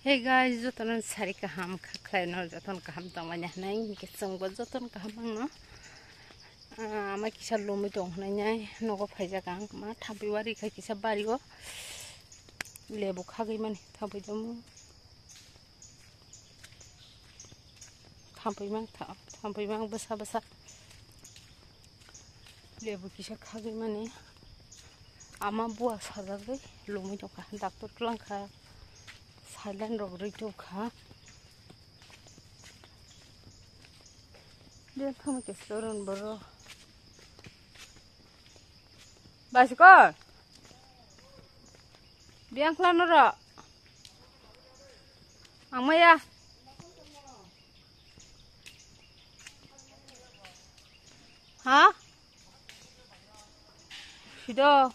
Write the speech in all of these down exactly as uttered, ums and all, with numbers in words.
Hey guys, jotono sari kaham kha-, khlaino jotono kaham tongmani hinwi hinkhe chwngbo jotono kaham mangno. Ah, ama kisa lomwi tong hinwi nogo phaijak ang, ma thampui wari kha kisa bario lebu khagwi mani thampui tamo. Thampui mang tha-, thampui mang bwsa bwsa. Lebu kisa khagwi mani ama buwa sajagwi lomwi tongkha, doctor twlang kha, saline rok rwi tongkha. Biyang thangma khe soron boro. Basikon. Biyang khlano ro. Ang maya. Ha? Sido.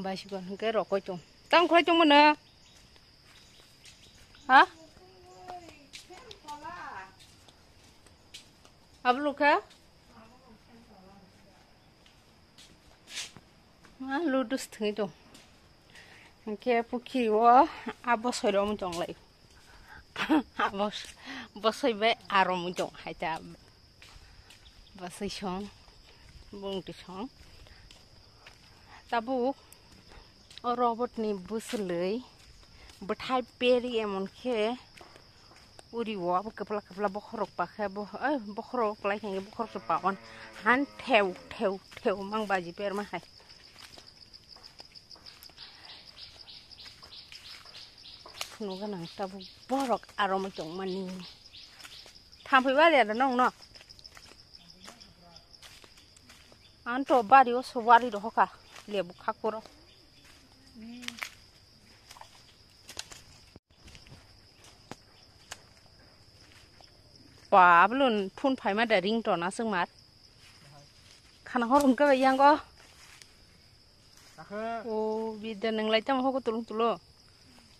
Basikon hwnkhe rokoi tong. Tang khwlai tongmano? Ha? Ablo kha? Ma ludu thwngwi tong. Hwnkhe pukhiri o a bosoi romwi tong lai. A bos-, bosoi bai a romwi tong hai ta. Bosoi song, bongtwi song. Tabuk o robot ni bwswlwi bwthai peri emon khe uri o abo kwpla kwpla bokhorok pa khe bo, eh, bokhorok kwlai khe bokhorok se pa on han theu theu theu mang baji per ma hai. Phunuk gwnang tabuk borok aro mui tongmani. Thampui bali ada nong no. Ang to bari o suwari rohoka lebu khakuro. Ba, abulun phone phaima da ringtone aswk mar. Khana hor hwnkhe bai yango. O, bida nwnglai tamo hogo tulung tulo.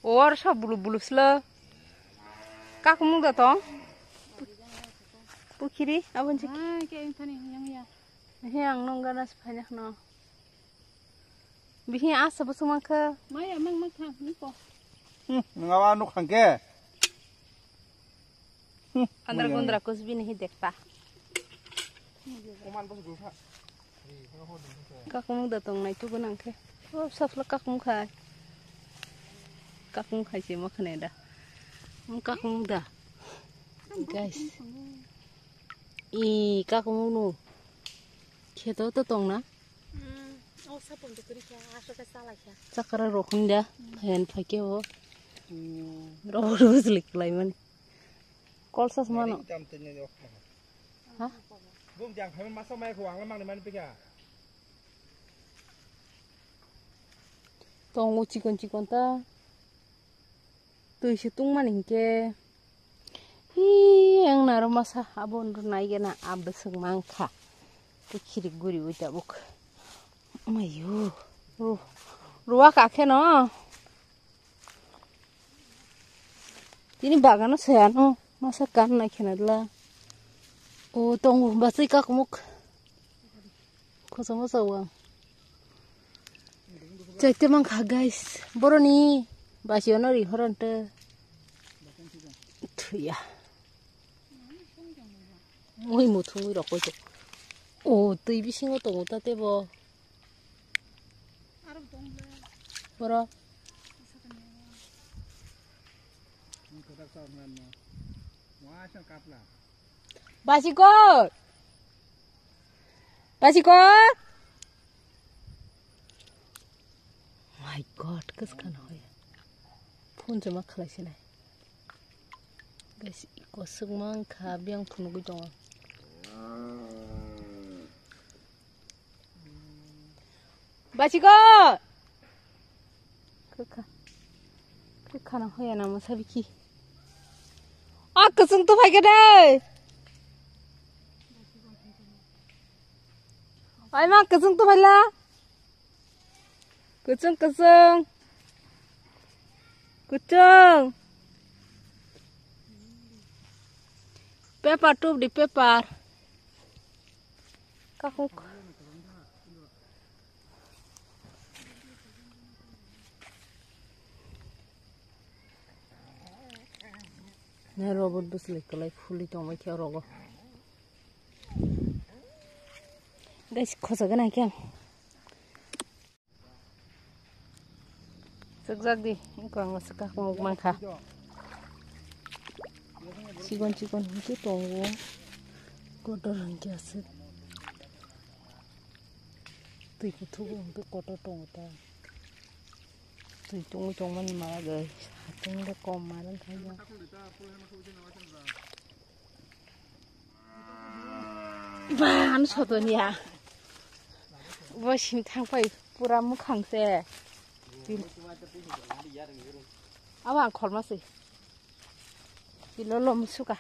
O, aro sa bulu bulu slo. Kakumung da tong? Pukhiri, abon sik. Ah, ke yang thani yang ya. He, ang nong gana se phaina khno. Bihi asa bwswk mankha. Maya mang mang thang, niko. Hmm, nangaba nuk hangke. Hmm, Andra maya, gundra maya. Kus bini hi dekta. Oman bos gulsa. Kakumuk da tong nai tugo nang khe. Oh, safla kakumuk khai. Kakumuk khai se ma khane da. Hmm, kakumuk da. Guys. I kakumuk nu. Kheto to tong na. Hmm, o sapung to kuri kha, aswk khe chala kha. Chakra rok hwn da, phayan phaikhe o. Hmm. Rok rok bwswlwi kwlai mani. Kol sas mano. Nari tam tini rok kha. Ha? Bum jang phaima masa mai kho, ang mangni mani pikha. Tongo chikon chikon ta. Twi se tungmani hinkhe. Hi, ang naro masa abo nro naigena abwswk mankha. Pukhiri guriwi tabuk. Mayu. Ru-, ruwa kakheno. Tini bagano sayano masa kan naikhena dwla. O tongo bachai kakumuk. Kosom kosom wng. Chaite mankha guys. Boroni basio no ri horon te. Thuya. Mui muthungwi rokoi se. O twi bisingo tongo ta tebo. Boro. Basiko. Basiko! My God, kwskan hoi. Phone se ma khlai sinai. Guys, kosuk mang kha, biyang phunugwi tongo. Basiko! Kwkha. Kwkha no hoya na masa bikhi. A kwchwng tu phai khe dai. Ai ma kwchwng tu phaila. Kwchwng kwchwng. Kwchwng. Paper tup di paper. Kakuk. Na robot bwswlwi kwlai phulwi tongbai khe rogo. Guys, khosa gana khe. Chukjak di, eko ang swkak muk mankha. Chikon chikon hwnkhe tongo. Kotor hwnkhe aswk. Twi kuthuk hwnkhe kotor tongo ta. Twi tungwi tongmani ma bagwi, hatungde kom ma rwngkha ya. Ba, ano sotoni ya. Bo sini thangpai pura mukhang se. Abo ang kholma se. Pilo lom suka.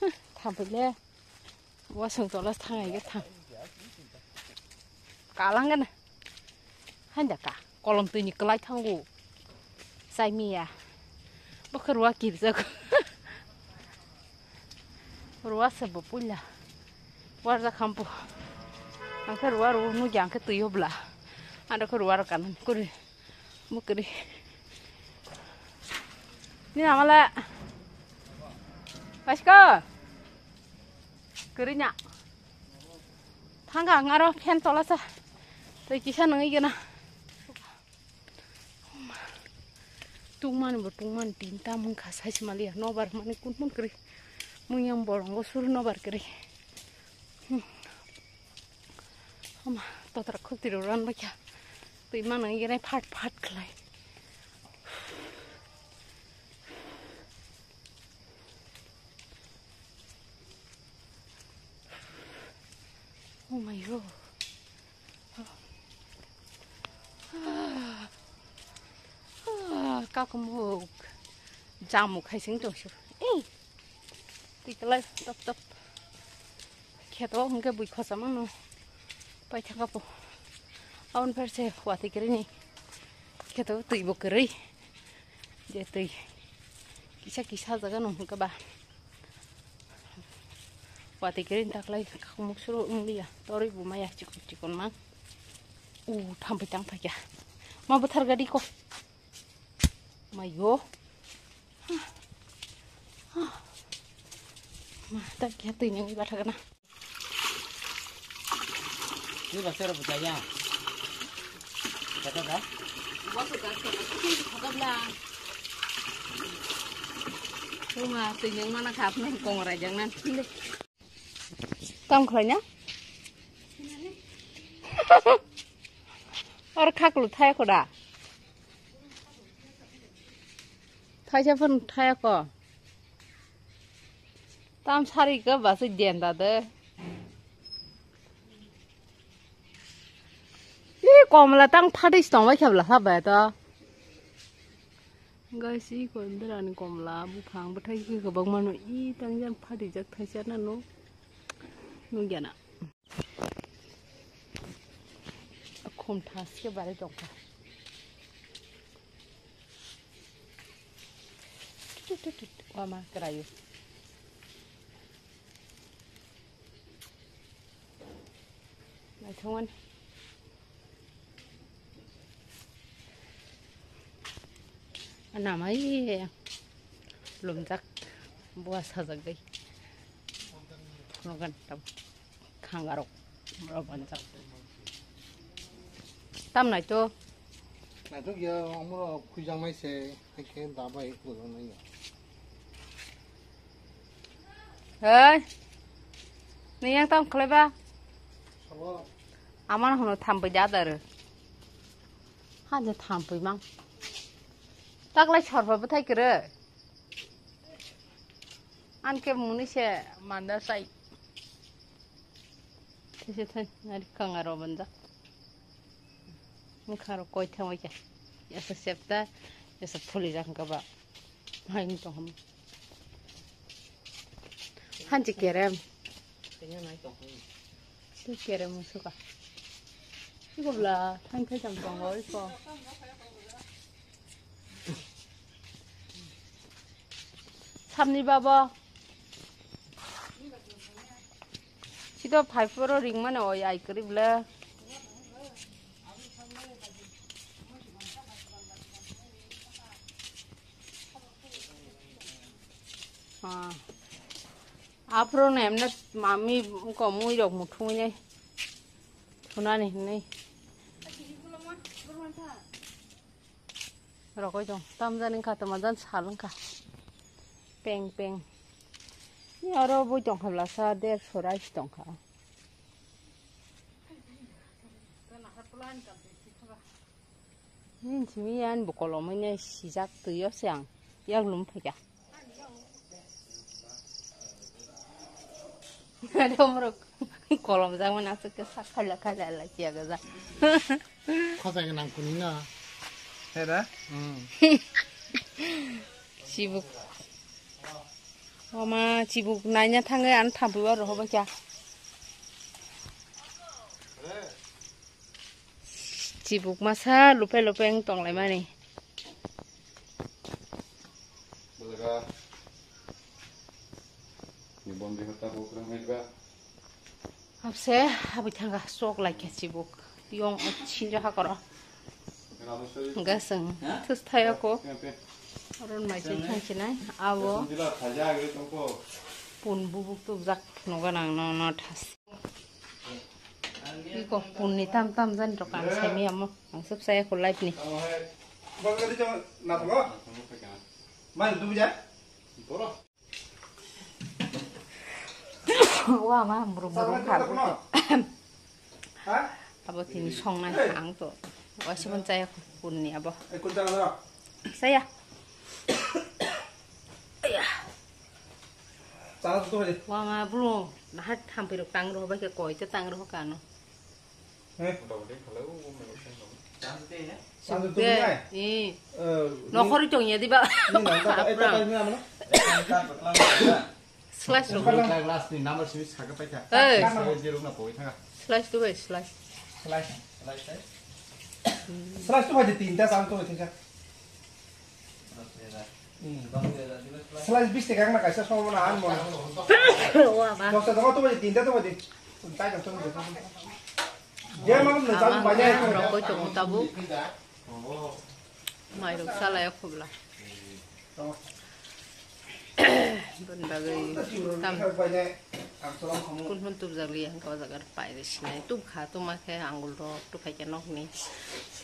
Huh, thampile. Wasung tola thangai ge thang. Kalang gana. Handa ka. Kolom twi ni kwlai thango. Chai miya. Bo khe ruwa kirjak. Ruwa se bo puila. Warjak hampu. Ang khe ruwa ru nugya ang khe twi obla. Ando khe ruwa rok kanan kuri. Mukri. Ni namala. Pasko. Kuri nya. Thangka ngaro fan tola sa. Tei kisa nungi gena. Tungmani bo tungmani tinta mungkha saisi maliya nobar mani kun kun kri. Mung yang borongo suru nobar kri. Hmm. Homa totra khutiro ran bakya. Tui mano yere phat phat khlai. Oh my God. Ah, ah, kakumuk. Jamuk hai sing tong su. Eh. Tiklai top top. Kheto hwnkhe bui khosa mano. Paithaka po. Aun pherse watwi kwrwi ni. Kheto twi bo kwrwi. Je twi. Kisa kisa jaga no hwnkhe ba. Watwi kwrwi ni taklai kakumuk suru wngya. Torwi bo maya chikon chikon mang. U thampai tang phaikya. Ma bwthar gadi ko. Mayo. Ma, tak ya twi ni batha kana. Ni ba sero bujaya. Kata da? Wasu ka sero, kata bla. Kuma twi ni mana khap na kong rai jang nan. Tam khlai na? Or khaklu thaya koda. Thaisa phun thaya ko. Tam sari ko basi denda de. Ih, komla tang phatis tongbai khabla khabai to. Guys, ih, kondra ni komla buphang bwthai khe kwbangma no ih tang jan phatijak thaisa na no. Nugya na. Khum thaske bari tongkha. Tut, tut, tut, wama kwraio. Naithok mani. Namai lumjak, bua sajak gai. Nogan tam khangarok, robanjak. Tam nai to. Nai to gya, amro khujang mai se, hai khe dabai khujang mai ya. Hei. Ni yang tam khlai ba? Sabo. Amano hono thampui da dar. Ha je thampui mang. Taklai sorba bwthai kwrwi. Anke muni se manda sai. These thai nari kangaro banda. Mukharo koi thang waikha. Yasa septa, yasa phuli jak kaba. Hai ni tong ham. Hanji kerem. Tei kerem musuka. Iko bla, thang thai jam tongo iko. Samni baba. Sito phai phoro ring mano oi ai kwrwi bwle. Ah. Aphuru no emne mami ko mui rok muthungwi nai thunani hinwi. Rokoi tong tamjani wngkha tama jan sal wngkha peng peng. Ni oro bui tongkha blasa derso rice tongkha. Nini simi ani bo kolomwi nai sijak twi o se ang yak lum phaikha. Romrok kolom jak mani aswk khe sak khaila khaila lai chiya gaja. Khosai gwnang kuni no. Hera? Hmm. Chibuk. Mama chibuk naina thangwi ang thampui o rohor bai kha. Chibuk masa lupe lupe wng tonglaimani. Belaga. Ni bombi hota bo kurang hai ba. Hapse habwi thanga sok lai khe chibuk. Yong o chinjo hakoro. Gasang. Thus thayako. Aron mai se thang chinai. Abo. Pun bubuk tubjak noga nang no no thas. Iko punni tam tam jan rok ang saimi amo. Ang sub saya ko live ni. Wa ma murung murung kha. Abo tini songnai ang to. Wa simon saya ko punni abo. Saya. Wa ma bulu nahat thampui rok tang rok bai khe koi te tang rok kano. Sibuk de. Eh. Nokhorwi tongya diba. Slice rok. Glass ni number simi saka paikha. Hey. Slice tu bai slice. Slice. Slice tu bai tinta sam tu tinta. Slice bis taka na kaisa song mana an mo. Wa ba. Dosta dong tu bai tinta tu bai. Untai dong tu bai. Dia malam na jalu banyak. Rokoi tongo tabuk. Mairok salai khobla. Boni bagwi tam kunhun tubjak li ang kau jagar pai de sinai tubkha tuma khe angul rok tuphai khe nokni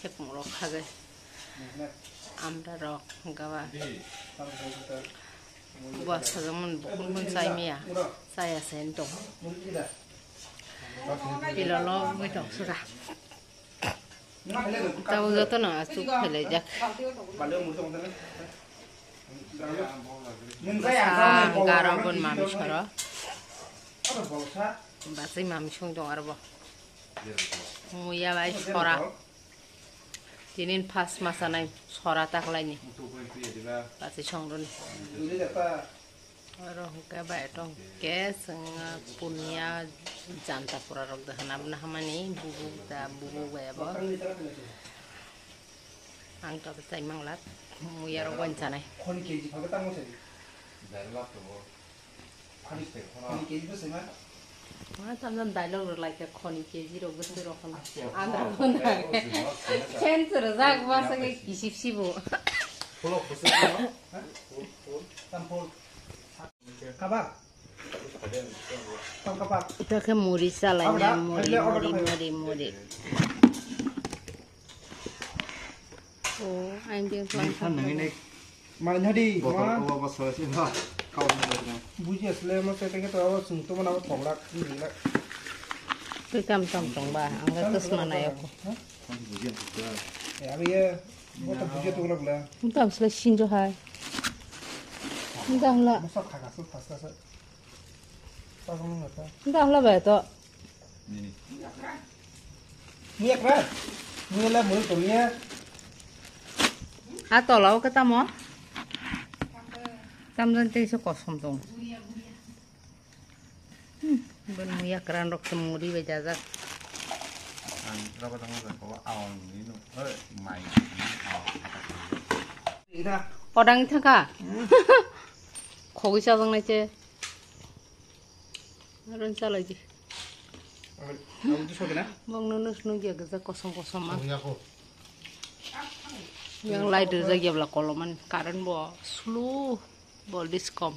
thepung rok khagai amra rok gaba. Bo sajakmani bo kunhun chai miya chaya se tong. Pilolo wngwi tong sura. Tabuk jotono aswk khailaijak. Bwsa garok bon mami soro. Bachai mami song tong aro bo. Muya bai sora. Tinin pas masa nai sora taklaini. Bachai song roni. Oro hwnkhe bai tong khe chwng punia janta pura rok da hwnna hamani bubuk da bubuk bai abo ang to tai manglak muya rok bai chanai. Ma tamjani dialogue rwlaikha khoni K G rok bwswk rok hwnwi. Andra phone nang. Sense rwjak masa khe kisip sibo. Kabar. Tong kabar. Ita khe muri salai na muri muri muri. Oh, ang din Ni phan nangni nai. Mai nadi, botol ma. Obo botol sini ba. Kau ni botol. Buji asle mo se teke to abo sung to mana abo thok lak, ni lak. Twi tam tam tong ba, ang le kwsma nai ako. Ha? Ang buji ang tong. Eh, abi ye, mo to buji to lak la. Ang tam sle sinjo hai. Ang tam la. Mo sok kha ka sok pas ka sok. Pas mo ngata. Ang tam la ba to. Nini. Miya kra. Miya la mui to miya. A tola o kata mo. Tamjani tei se kosom tong. Hmm, ben muya kran rok se muri bai jajak. Ang raba tamo ja ko awang ni no. Oi, mai. Odang thaka. Khogwi sajak nai che. Aron chalai di. Bong nunu sunu gya gya kosom kosom ma. Yang light rijak ya bla koloman current bo slow voltage kom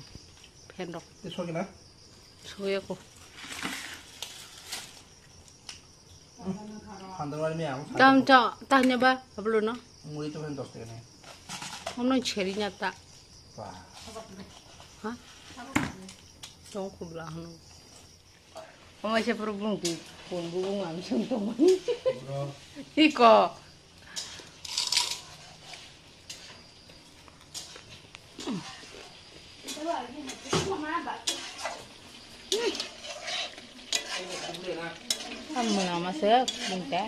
fan rok. Soya ko. Dam ta tanya ba ablo no. Muri to dos taka ne. Ono cheri nya ta. Ha? Tong kubla hanu. Omo se puro bung ti pun bu bung am sung tong. Iko. Ang muna masuk bung ta.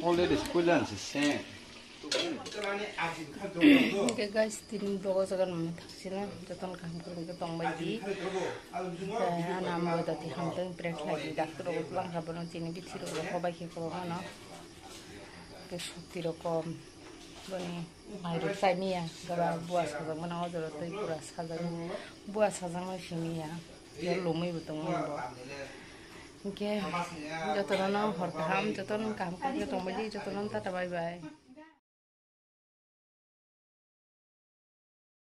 Already school lunch is same. Hingke guys, tini vlog o jaga nang thaksinai, jotono kaham kwrwngkhe tongbai di. Tei ano amo dati hamtwng prank khlai di, doctor rok langkha bono chini bithi rok hobai khe kwbangma no. Tei sukti rok kom, boni mai rok chai miya, gora bua sajak mano o jora tei bura sajak, bua sajak no simi ya, tei lumui bo tongmani bo. Hingke jotono no hor kaham, jotono kaham kwrwngkhe tongbai di, jotono tata bye bye.